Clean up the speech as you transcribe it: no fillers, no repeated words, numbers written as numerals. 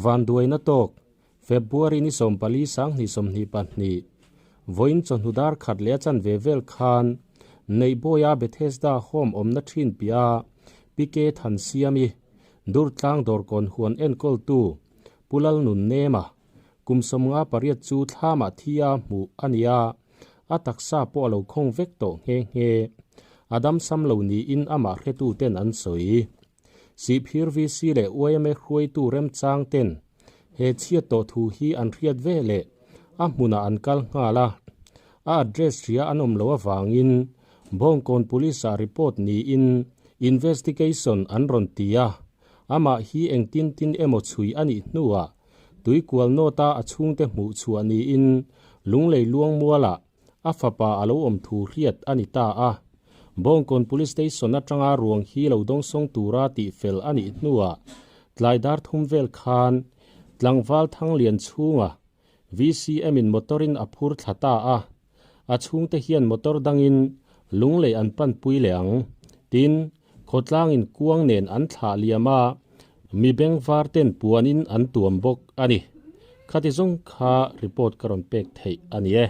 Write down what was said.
Vanduaina tawk, February ni 14 2022, vawiin chawhnu dar khat leh a chanve vel khan Neihbawia Bethesda Home awmna thin piah PK Thansiami, Durtlang Dawrkawn huan enkawltu Pu Lalnunnema, kum 58 chu thlamah thi a hmuh a ni a, a taksa pawh a lo khawng vek tawh nghe nghe. A damsam lo niin amah hretuten an sawi. Sihphir VC leh yma hruaitu remchang ten he chhiat tawh thu hi an hriat ve leh a hmunah an kal nghal a, a address hria an awm loh avangin Bawngkawn Police ah report niin investigation an rawn ti a, amah hi engtin tin emaw chhui a nih hnuah Tuikual North-a a chhungte hmuh chhuah niin Lunglei Luangmualah a fapa a lo awm thu hriat a ni ta a. Bawngkawn Police Station atanga ruang hi lo dawngsawng tura tihfel a nih hnuah tlai dar thum vel khan tlangval Thanglian chhunga VCM in motor in a phur thla ta a. A chhungte hian motor dangin Lunglei an panpui leh ang. Tin, khawtlangin kuang nen an thlah liam a, mi bengvar ten puanin an tuam bawk a ni. Khati zawng kha report ka rawn pek theih a ni e.